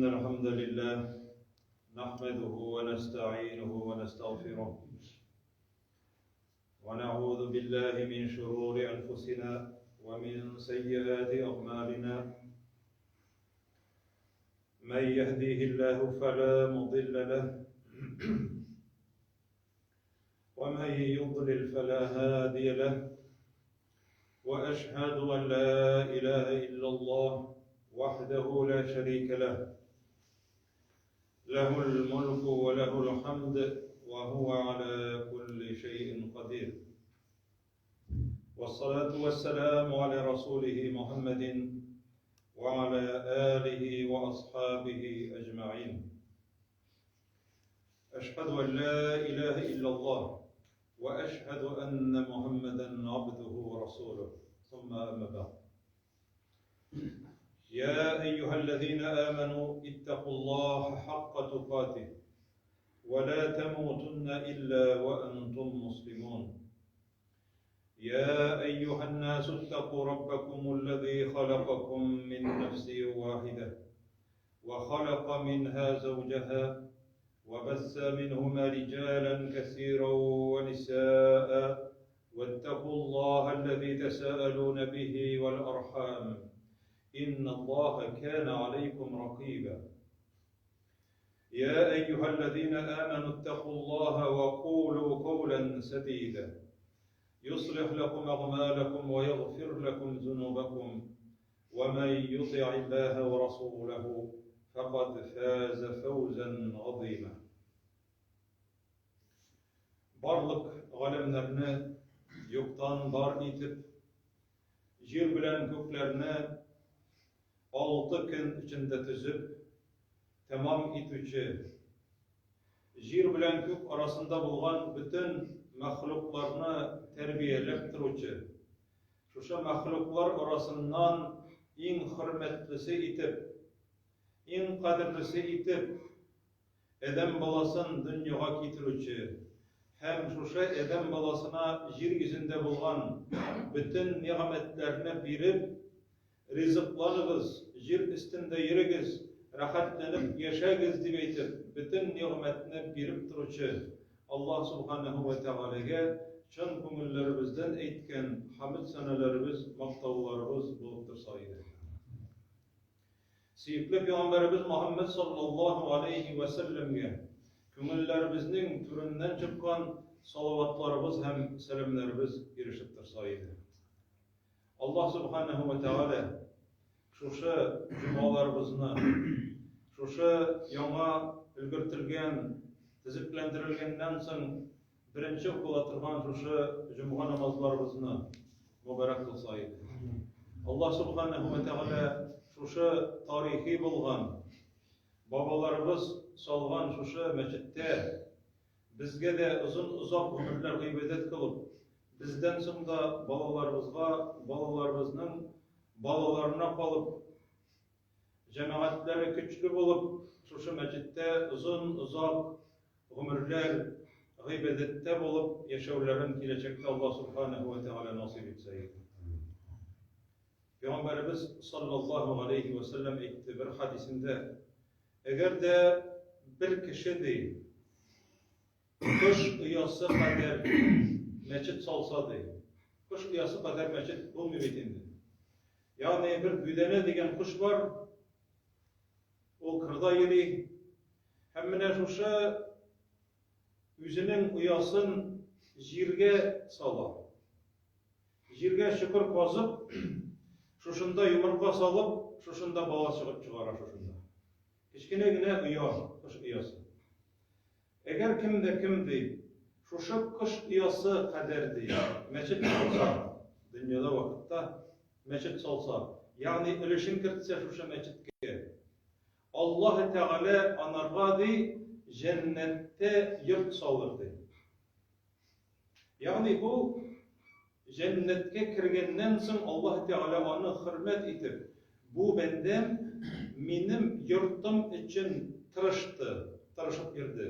إن الحمد لله نحمده ونستعينه ونستغفره ونعوذ بالله من شرور أنفسنا ومن سيئات أعمالنا من يهديه الله فلا مضل له ومن يضلل فلا هادي له وأشهد أن لا إله إلا الله وحده لا شريك له له الملك وله الحمد وهو على كل شيء قدير والصلاة والسلام على رسوله محمد وعلى آله وأصحابه أجمعين أشهد أن لا إله إلا الله وأشهد أن محمدا عبده ورسوله ثم أما بعد يا أيها الذين آمنوا اتقوا الله حق تقاته ولا تموتن إلا وأنتم مسلمون يا أيها الناس اتقوا ربكم الذي خلقكم من نفس واحدة وخلق منها زوجها وبث منهما رجالا كثيرا ونساء واتقوا الله الذي تساءلون به والأرحام إن الله كان عليكم رقيبا يا أيها الذين آمنوا اتقوا الله وقولوا قولا سديدا يصلح لكم أعمالكم ويغفر لكم ذنوبكم ومن يطع الله ورسوله فقد فاز فوزا عظيما Барлык галәмнәрне юктан бар итеп, җир белән күкләрне алты көн эчендә төзеп, тәмам итүче, җир белән күк арасында булган бөтен мәхлукларны тәрбияләп торучы, шушы мәхлуклар арасыннан иң хөрмәтлесе итеп, иң кадерлесе итеп, Адәм баласын дөньяга китерүче һәм шушы адәм баласына җир йөзендә булган бөтен нигъмәтләрне биреп, ризыкланыгыз, җир өстендә йөрегез, рәхәтләнеп яшәгез дип әйтеп, бөтен нигъмәтне биреп торучы Аллаһ Субханәһү вә Тәгаләгә чын күңелләребездән әйткән хәмед-сәнәләребез, мактауларыбыз булып торса иде. Сөекле пәйгамбәребез Мөхәммәд саллаллаһу алейһи вә сәлләмгә күңелләребезнең түреннән чыккан салаватларыбыз һәм сәламнәребез ирешеп торса иде. Аллаһ субханаһу ва тәгалә шушы җомгаларыбызны, шушы яңа өлгертелгән, төзекләндерелгәннән соң Беренче укыла торган шушы җомга намазларыбызны мөбарәк кылса иде. Аллаһ субханаһу ва тәгалә шушы тарихи булган бабаларыбыз салган шушы мәчеттә безгә дә озын-озак гомерләр гыйбадәт кылып, бездән соң да балаларыбызга, балаларыбызның балаларына калып, Җәмәгатьләре көчле булып, шушы мәчеттә озын-озак гомерләр гыйбадәттә булып яшәүләрен киләчәктә Аллаһ Субханаһу ва Тәгалә насыйп итсә иде. Пәйгамбәребез саллаллаһу алейхи ва сәлләм әйтте бер хадисендә, әгәр дә бер кеше ди, Кош оясы кадәр мәчет салса ди. Кош оясы кадәр мәчет булмый бит инде. Ягъни бер бүдәнә дигән кош бар. Ул кырда йөри. Һәм менә шушы үзенең оясын җиргә сала. Җиргә чокыр казып, шушында йомырка салып, шушында бала чыгып чыгара шушында. Кечкенә генә оя, кош оясы. Әгәр кем дә кем, ди, шушы кош оясы кадәр, ди, мәчет салса, дөньяда вакытта мәчет салса, ягъни өлешен кертсә шушы мәчеткә, Аллаһы Тәгалә анарга, ди, җәннәттә йорт салыр, ди. Ягъни бу җәннәткә кергәннән соң Аллаһ Тәгалә аны хөрмәт итеп, бу бәндәм минем йортым өчен тырышты, тырышып йөрде.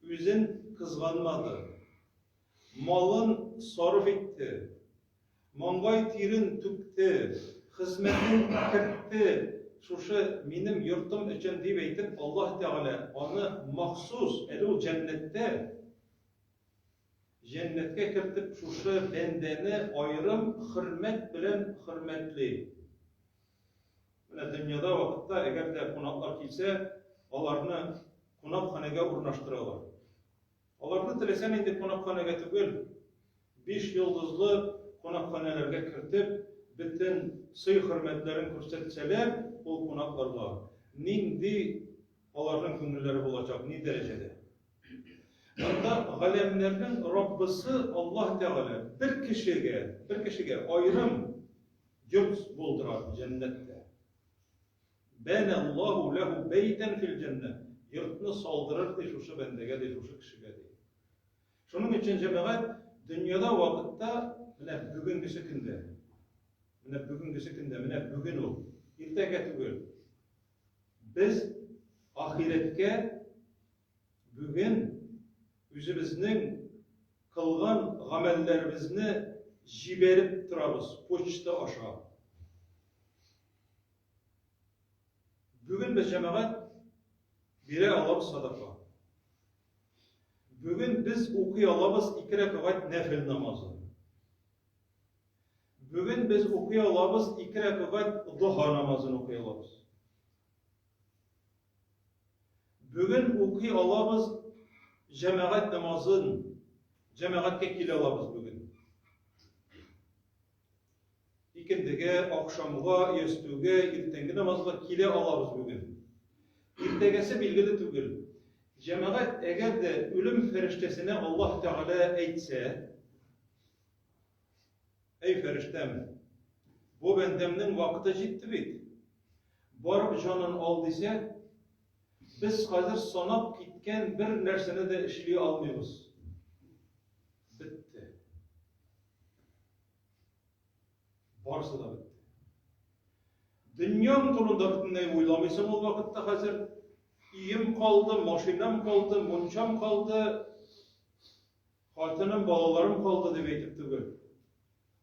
Үзен кызганмады. Малын сарыф итте. Маңгай тирен түкте, хезмәтен кертте. шушы минем йортым өчен дип әйтеп, Аллаһ Тәгалә аны махсус, әле ул җәннәттә, җәннәткә кертеп, шушы бәндәне аерым хөрмәт белән хөрмәтли. Менә дөньяда вакытта, әгәр дә кунаклар килсә, аларны кунакханәгә урнаштыралар. Аларны теләсә нинди кунакханәгә түгел, биш йолдызлы кунакханәләргә кертеп, бөтен сый-хөрмәтләрен күрсәтсәләр, ул кунакларга нинди аларның күңелләре булачак, ни дәрәҗәдә? Монда галәмнәрнең Раббысы Аллаһ Тәгалә бер кешегә, бер кешегә аерым йорт булдыра җәннәттә. Бәнә Аллаһу ләһу бәйтән фил җәннә. Йортны салдырыр ди шушы бәндәгә ди, шушы кешегә ди. Шуның өчен җәмәгать дөньяда вакытта менә бүгенгесе көндә, менә бүгенгесе көндә, менә бүген ул, иртәгә түгел. Без ахирәткә бүген үзебезнең кылган гамәлләребезне җибәреп торабыз почта аша. Бүген без җәмәгать бирә алабыз садака. Бүген без укый алабыз ике рәкәгать нәфел намазы. Бүген без укый алабыз ике рәкәгать доха намазын укый алабыз. Бүген укый алабыз җәмәгать намазын, җәмәгатькә килә алабыз бүген. Икендегә, ахшамга, ястүгә, иртәнге намазга килә алабыз бүген. Иртәгәсе билгеле түгел. Җәмәгать, әгәр дә үлем фәрештәсенә Аллаһ Тәгалә әйтсә, Әй фәрештәм, бу бәндәмнең вакыты җитте бит. Барып җанын ал дисә, без хәзер санап киткән бер нәрсәне дә эшли алмыйбыз. Бетте. Барысы да бетте. Дөньяң турында бөтенләй уйламыйсың ул вакытта хәзер. Өем калды, машинам калды, мунчам калды, хатыным, балаларым калды дип әйтеп түгел.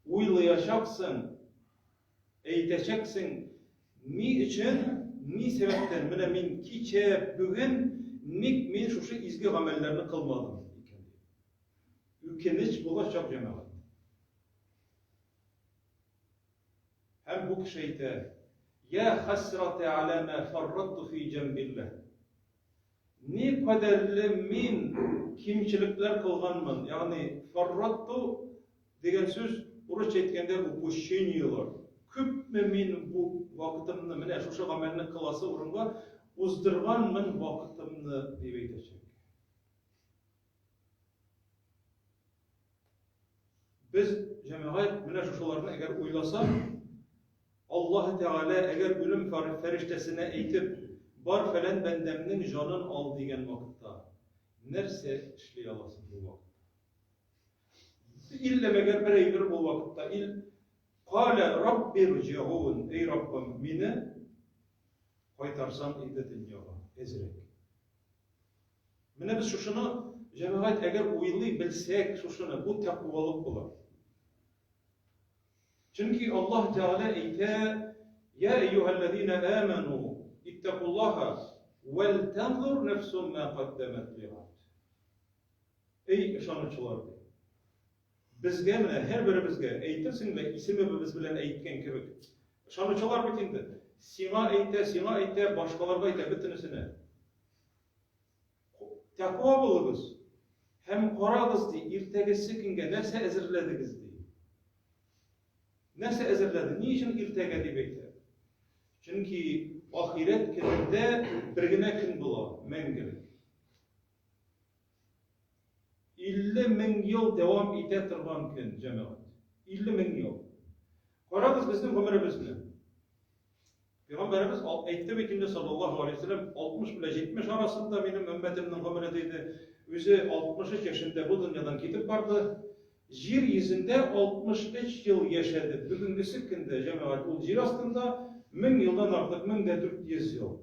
Уйлаячаксың, әйтәчәксең, ни өчен, ни сәбәптән менә мин кичә, бүген ник мин шушы изге гамәлләрне кылмадым икән дип. Үкенеч булачак җәмәгать. Һәм бу кеше әйтә, Я хәсрәтә аля ма фарратту фи җәмбилләһ. Ни кадәрле мин кимчелекләр кылганмын, ягъни фарратту дигән сүз урысча әйткәндә упущениелар. Күпме мин бу вакытымны менә шушы гамәлне кыласы урынга уздырганмын вакытымны дип әйтәчәк. Без, җәмәгать, менә шушыларны әгәр уйласак, Аллаһ Тәгалә әгәр үлем фәрештәсенә әйтеп, бар фәлән бәндәмнең җанын ал дигән вакытта, нәрсә эшли аласың бу вакытта? Иллә мәгәр бер әйбер ул вакытта, ил Калә рабби рҗиун, эй Раббым, мине кайтарсаң иде дөньяга, әзрәк. Менә без шушыны, җәмәгать, әгәр уйлый белсәк шушыны, бу тәкъвалык була. Чөнки Аллаһ Тәгалә әйтә, Я әйюһәлләзина аману, иттакуллаһа, вәл танзур нәфсун ма каддамат лигад. Эй, ышанучылар, ди. Безгә менә һәрберебезгә әйтерсең лә исемебез белән әйткән кебек. Ышанучылар бит инде. Сиңа әйтә, сиңа әйтә, башкаларга әйтә, бөтенесенә. Тәкъва булыгыз һәм карагыз, ди, иртәгесе көнгә нәрсә әзерләдегез, ди. Нәрсә әзерләде? Ни өчен иртәгә дип әйтә? Чөнки ахирәт көнендә бер генә көн була, мәңгелек. 50 мең ел дәвам итә торган көн, җәмәгать. 50 мең ел. Карагыз безнең гомеребезне. Пәйгамбәребез әйтте бит инде саллаллаһу алейһи вәсәлләм 60 белән 70 арасында минем өммәтемнең гомере диде. Үзе 63 яшендә бу дөньядан китеп барды. Җир йөзендә 63 ел яшәде. Бүгенгесе көндә җәмәгать ул җир астында 1000 елдан артык, 1400 ел.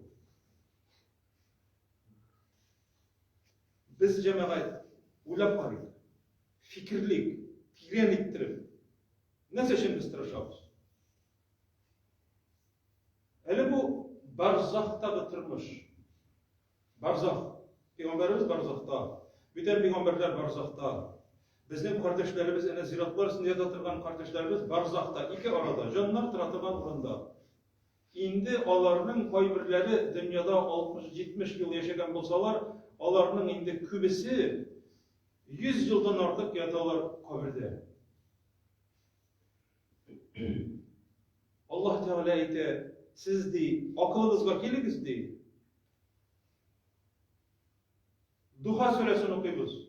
Без җәмәгать уйлап карыйк, фикерлик, тирән иттереп. Нәрсә өчен без тырышабыз? Әле бу Барзахтагы тормыш. Барзах. Пәйгамбәребез барзахта. Бүтән пәйгамбәрләр барзахта. Безнең кардәшләребез, әнә зиратлар өстендә ята торган кардәшләребез барзахта, ике арада, җаннар тора торган урында. Инде аларның кайберләре дөньяда 60-70 ел яшәгән булсалар, аларның инде күбесе 100 елдан артык яталар кабердә. Аллаһ Тәгалә әйтә, сез ди, акылыгызга килегез ди. Духа сүрәсен укыйбыз.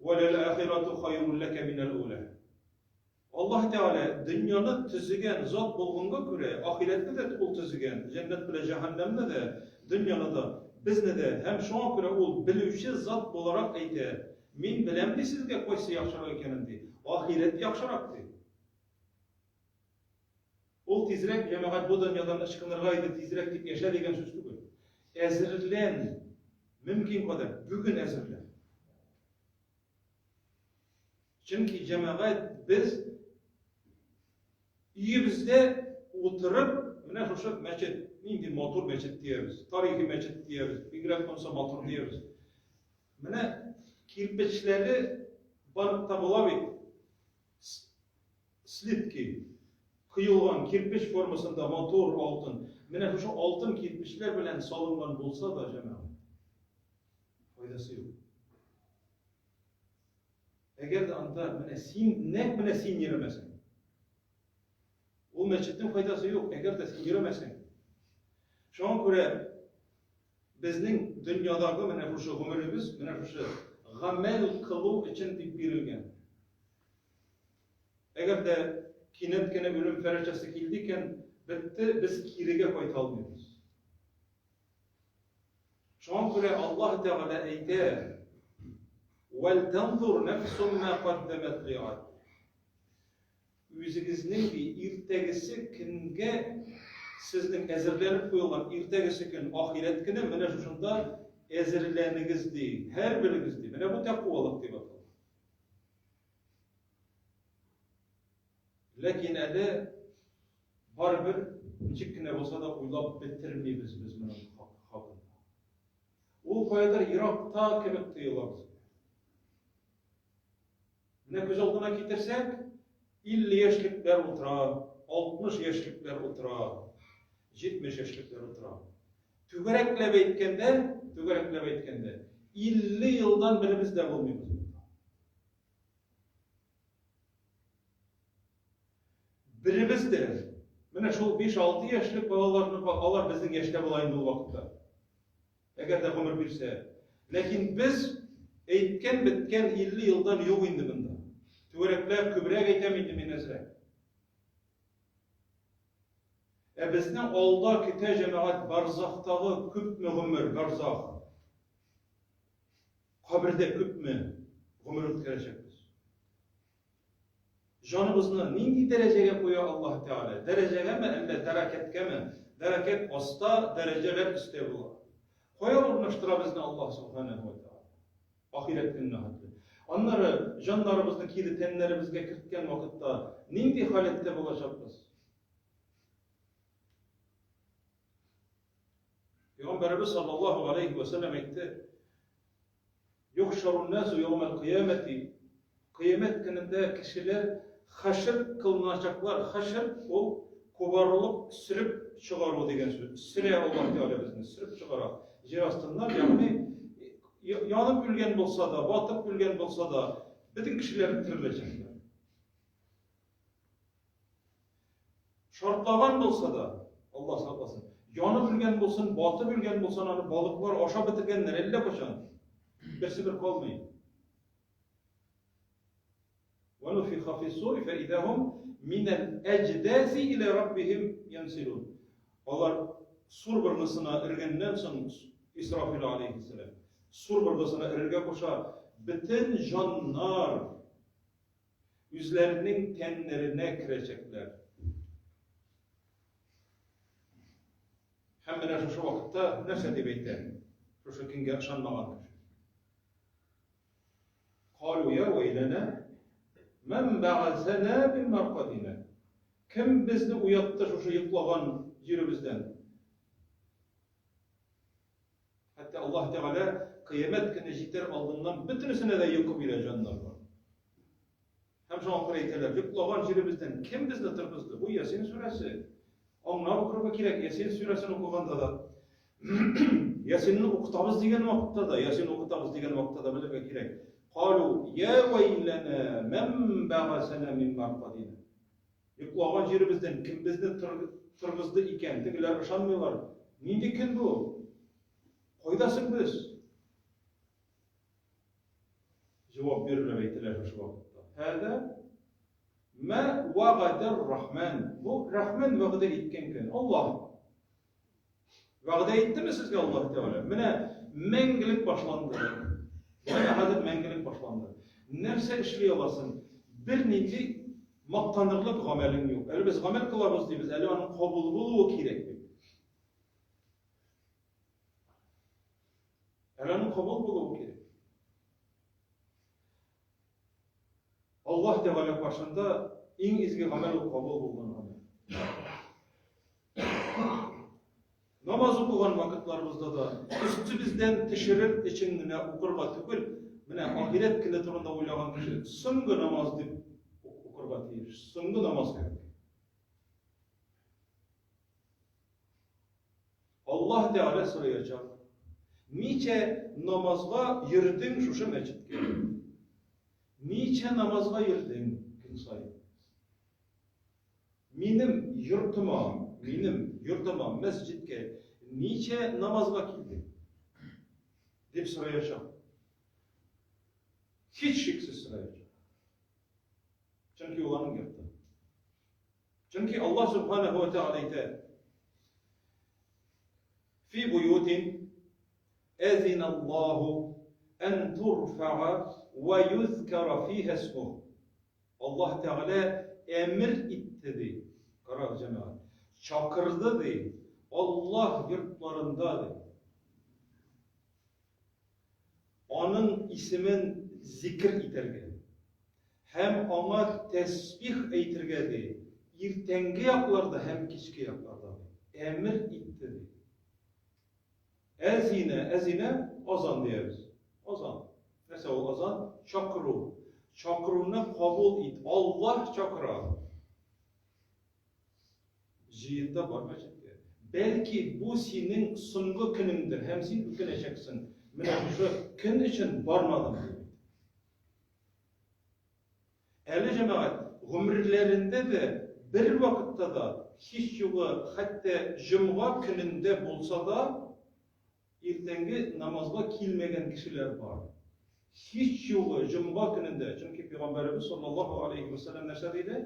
Вәләл ахирату хайрун ләкә минәл ула. Аллаһ Тәгалә дөньяны төзегән зат булганга күрә, ахирәтне дә ул төзегән, җәннәт белән җәһәннәмне дә, дөньяны да, безне дә, һәм шуңа күрә ул белүче зат буларак әйтә, Мин беләм ди сезгә кайсы яхшырак икәнен ди. Ахирәт яхшырак ди. Ул тизрәк җәмәгать бу дөньядан ычкынырга иде тизрәк дип яшә дигән сүз түгел. Әзерлән, мөмкин кадәр бүген әзерлән. Чөнки җәмәгать без өебездә утырып, менә шушы мәчет, нинди матур мәчет диябез, тарихи мәчет диябез, бигрәк монысы матур диябез. Менә кирпечләре банкта була бит. Слитки коелган кирпеч формасында матур алтын. Менә шушы алтын кирпечләр белән салынган булса да, җәмәгать, файдасы юк. Әгәр дә анда менә син, нәкъ менә син йөрмәсәң. Ул мәчетнең файдасы юк, әгәр дә син йөрмәсәң. Шуңа күрә безнең дөньядагы менә шушы гомеребез, менә шушы гамәл кылу өчен дип бирелгән. Әгәр дә кинәт кенә үлем фәрештәсе килде икән, бетте, без кирегә кайта алмыйбыз. Шуңа күрә Аллаһ Тәгалә әйтә: "Вәл танзур нәфсун ма каддамат лигад." Үзегезнең ди иртәгесе көнгә сезнең әзерләнеп куелган иртәгесе көн ахирәт көне менә шушында әзерләнегез ди, һәрберегез ди. Менә бу тәкъвалык дип атала. Ләкин әле барыбер ничек кенә булса да уйлап бетермибез без моның хакында. Ул каядыр еракта кебек тоела безгә. Менә күз алдына китерсәк, 50 яшьлекләр утыра, 60 яшьлекләр утыра, 70 яшьлекләр утыра. Түгәрәкләп әйткәндә, түгәрәкләп әйткәндә, 50 елдан беребез дә булмыйбыз. Беребез дә, менә шул 5-6 яшьлек балаларны, алар безнең яшьтә була инде ул вакытта. Әгәр дә гомер бирсә. Ләкин без әйткән беткән 50 елдан юк инде монда. Түгәрәкләп, күбрәк әйтәм инде мин әзрәк. Ә безнең алда көтә җәмәгать барзахтагы күпме гомер, барзах. Кабердә күпме гомер үткәрәчәкбез? Җаныбызны нинди дәрәҗәгә куя Аллаһ Тәгалә? Дәрәҗәгәме, әллә дәрәкәткәме? Дәрәкәт аста, дәрәҗәләр өстә була. Кая урнаштыра безне Аллаһ Субханаһу ва Тәгалә? Ахирәт көненә хәтле. Аннары җаннарыбызны кире тәннәребезгә керткән вакытта нинди халәттә булачакбыз? Пәйгамбәребез саллаллаһу алейхи ва сәлләм әйтте: Юхшарун насу яумал кыямәти. Кыямәт көнендә кешеләр хәшр кылыначаклар. Хәшр ул кубарылып сөреп чыгару дигән сүз. Сөрә Аллаһ Тәгалә безне, сөреп чыгара. Җир астыннан, ягъни янып үлгән булса да, батып үлгән булса да, бөтен кешеләр тереләчәкләр. Шартлаган булса да, Алла сакласын, янып үлгән булсын, батып үлгән булсын, аны балыклар ашап бетергәннәр әллә кайчан. Берсе бер калмый. Ва нуфиха фис-сури фа иза һум минәл-әҗдәси иля раббихим янсилун. Алар сур быргысына өргәннән соң Исрафил алейһиссәлам сур быргысына өрергә куша, бөтен җаннар Үзләренең тәннәренә керәчәкләр. Һәм менә шушы вакытта нәрсә дип әйтә? Шушы көнгә ышанмаган кеше. Калу я вәйләнә, мән бәгәсәнә мин маркадина. Кем безне уятты шушы йоклаган җиребездән? Аллаһ Тәгалә кыямәт көне җитәр алдыннан бөтенесенә дә йокы бирә җаннарга. Һәм шуңа күрә әйтәләр, йоклаган җиребездән кем безне торгызды? Бу Ясин сүрәсе. Аңлап укырга кирәк, Ясин сүрәсен укыганда да. Ясинны укытабыз дигән вакытта да, Ясин укытабыз дигән вакытта да белергә кирәк. Калу я вәйләнә мән бәгасәнә мин маркадина. Йоклаган җиребездән кем безне торгызды икән? Тегеләр ышанмыйлар. Нинди көн бу? Кайда соң без? Җавап бирелеп әйтелә шушы вакытта. Һәдә мә вәгадәр рахман. Бу Рахман вәгъдә иткән көн. Аллаһ. Вәгъдә иттеме сезгә Аллаһ Тәгалә? Менә мәңгелек башланды. Менә хәзер мәңгелек башланды. Нәрсә эшли аласың? Бернинди мактанырлык гамәлең юк. Әле без гамәл кылабыз дибез, әле аның кабул булуы кирәк бит. Әле аның кабул булуы кирәк. Аллаһ Тәгалә каршында иң изге гамәл ул кабул булган гамәл. Намаз укыган вакытларыбызда да өстебездән төшерер өчен генә укырга түгел, менә ахирәт көне турында уйлаган кеше соңгы намаз дип укырга тиеш. Соңгы намаз кебек. Аллаһ Тәгалә сораячак. Ничә намазга йөрдең шушы мәчеткә? Ничә намазга йөрдең көн саен? Минем йортыма, минем йортыма, мәсҗидкә ничә намазга килдең? Дип сораячак. Һич шиксез сораячак. Чөнки ул аның йорты. Чөнки Аллаһ Субханаһу ва Тааля әйтә: Фи буютин әзина Аллаһу ан турфа'а ва юзкара фиха исмуһ. Аллаһ Тәгалә әмер итте ди. Карагыз, җәмәгать. Чакырды ди. Аллаһ йортларында ди. Аның исемен зикер итәргә һәм аңа тәсбих әйтергә ди, иртәнге якларда һәм кичке якларда ди. Әмер итте ди. Әзинә, әзинә, азан диябез. Азан. Нәрсә ул азан? Чакыру. Чакыруны кабул ит. Аллаһ чакыра. Җыенда бар мәчеткә. Бәлки бу синең соңгы көнеңдер һәм син үкенәчәксең. Менә шушы көн өчен бармадым дип. Әле җәмәгать гомерләрендә дә бер вакытта да һич югы хәтта җомга көнендә булса да Иртәнге намазга килмәгән кешеләр бар. Һич югы җомга көнендә, чөнки пәйгамбәребез саллаллаһу алейхи ва сәлләм нәрсә диде?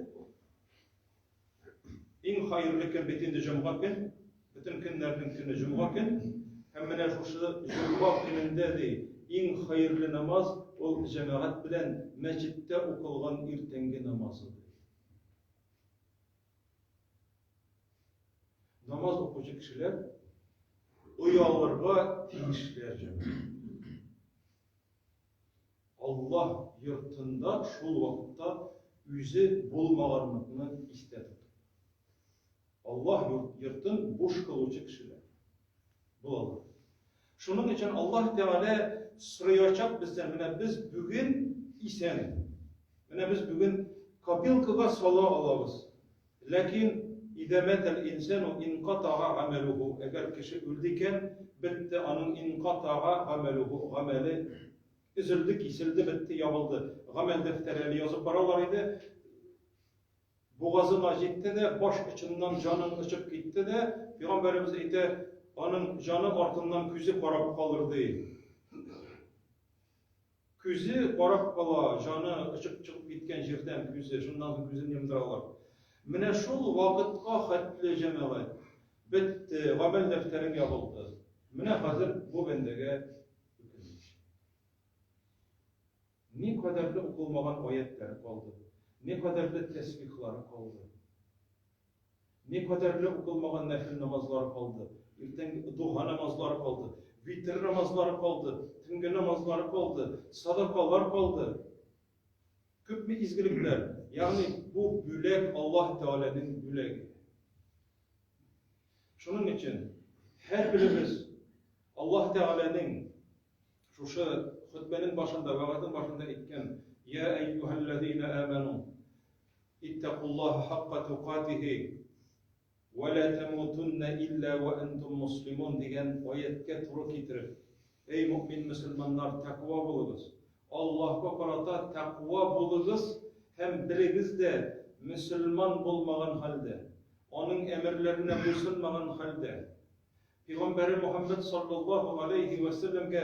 Иң хәерле көн бит инде җомга көн, бөтен көннәрнең көне җомга көн. Һәм менә шушы җомга көнендә ди, иң хәерле намаз ул җәмәгать белән мәчеттә укылган иртәнге намазы. Намаз укучы кешеләр оялырга тиешләр җәмәгать. Аллаһ йортында шул вакытта үзе булмаганлыкны истә тотып. Аллаһ йортын буш кылучы кешеләр булалар. Шуның өчен Аллаһ Тәгалә сораячак бездән, менә без бүген исән. Менә без бүген копилкага сала алабыз. Ләкин идә мәтәл инсану инкатага гамәлүһу, әгәр кеше үлде икән, бетте аның инкатага гамәлүһу, гамәле өзелде, киселде, бетте, ябылды. Гамәл дәфтәре әле язып баралар иде. Бугазына җитте дә, баш очыннан җаның очып китте дә, пәйгамбәребез әйтә, аның җаны артыннан күзе карап калыр ди. Күзе карап кала, җаны очып чыгып киткән җирдән күзе, шуннан соң күзен йомдыралар. Менә шул вакытка хәтле җәмәгать бетте, гамәл дәфтәрең ябылды. Менә хәзер бу бәндәгә үкенеч. Ни кадәрле укылмаган аятьләре калды, ни кадәрле тәсбихлары калды, ни кадәрле укылмаган нәфел намазлары калды, иртәнге духа намазлары калды, витр намазлары калды, төнге намазлары калды, садакалар калды. Күпме изгелекләр, ягъни бу бүләк Аллаһ Тәгаләнең бүләге. Шуның өчен һәрберебез. Аллаһ Тәгаләнең шушы хөтбәнең башында, вәгазьнең башында әйткән: "Я әйюһәлләзина аману, иттакуллаһа хакка тукатихи, ва ла тамутунна илля ва антум муслимун" дигән аятькә туры китереп, Эй мөэмин мөселманнар, тәкъва булыгыз! Аллаһка карата тәкъва булыгыз һәм берегез дә мөселман булмаган хәлдә, Аның әмерләренә буйсынмаган хәлдә, Пәйгамбәре Мөхәммәд салләллаһу галәйһи вә сәлләмгә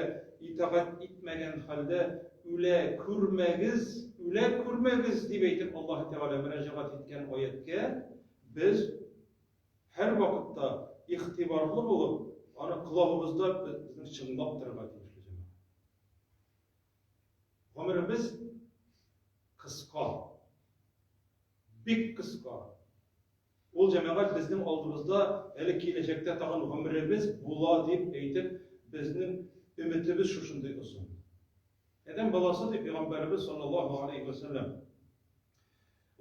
итагать итмәгән хәлдә үлә күрмәгез, үлә күрмәгез, дип әйтеп Аллаһы Тәгалә мөрәҗәгать иткән аятькә без һәрвакытта игътибарлы булып, аны колагыбызда безнең чыңлап торырга тиешле, җәмәгать. Гомеребез кыска. Бик кыска. Ул җәмәгать безнең алдыбызда әле киләчәктә тагын гомеребез була дип әйтеп, безнең өметебез шушындый озын. Адәм баласы дип пәйгамбәребез саллаллаһу алейһи ва сәлләм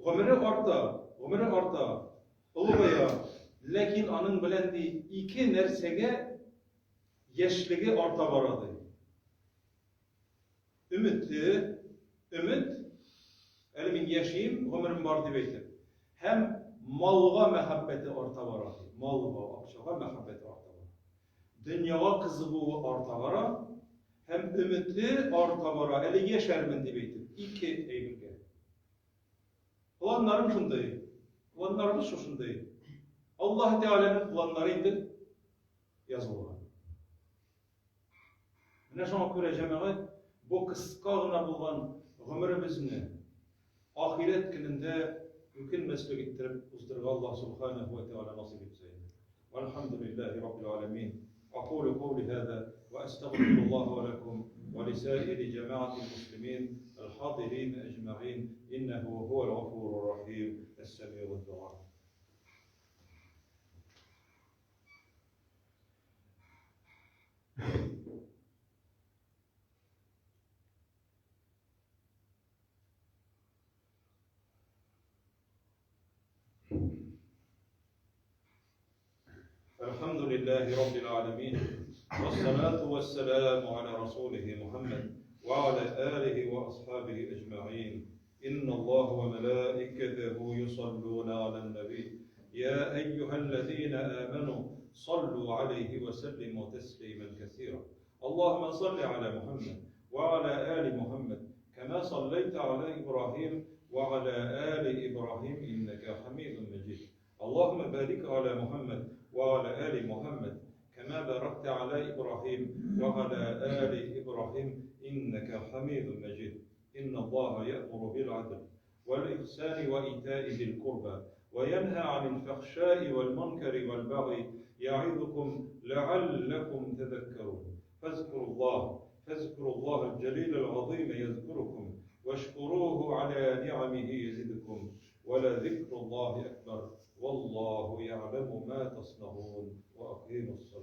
гомере арта, гомере арта, олыгая, ләкин аның белән ди ике нәрсәгә яшьлеге арта бара ди. Өмете, өмет, әле мин яшим, гомерем бар дип әйтеп. Һәм малга мәхәббәте арта бара. Малга, акчага мәхәббәте арта бара. Дөньяга кызыгуы арта бара һәм өмете арта бара, әле яшәрмен дип әйтеп. Ике әйбергә. Планнарым шундый. Планнарыбыз шушындый. Аллаһ Тәгаләнең планнары инде язылган. Менә шуңа күрә, җәмәгать, бу кыска гына булган гомеребезне ахирәт көнендә үкенмәслек иттереп уздырырга Аллаһ Субханаһу ва Тәгалә насыйп итсә иде. Вальхамдулиллаһи раббил аламин. Акулу каули һаза ва астагфируллаһа ва лакум ва лисаири җәмәгатил муслимин аль-хадирин әҗмәгыйн иннәһу һуәл гафурур рахим. Әс-сәмигуд дуа. الحمد لله رب العالمين والصلاة والسلام على رسوله محمد وعلى آله وأصحابه أجمعين إن الله وملائكته يصلون على النبي يا أيها الذين آمنوا صلوا عليه وسلموا تسليما كثيرا اللهم صل على محمد وعلى آل محمد كما صليت على إبراهيم وعلى آل إبراهيم إنك حميد مجيد اللهم بارك على محمد وعلى آل محمد كما باركت على إبراهيم وعلى آل إبراهيم إنك حميد مجيد إن الله يأمر بالعدل والإحسان وإيتاء ذي القربى وينهى عن الفحشاء والمنكر والبغي يعظكم لعلكم تذكرون فاذكروا الله فاذكروا الله الجليل العظيم يذكركم واشكروه على نعمه يزدكم ولذكر الله أكبر والله يعلم ما تصنعون وأقيموا الصلاة.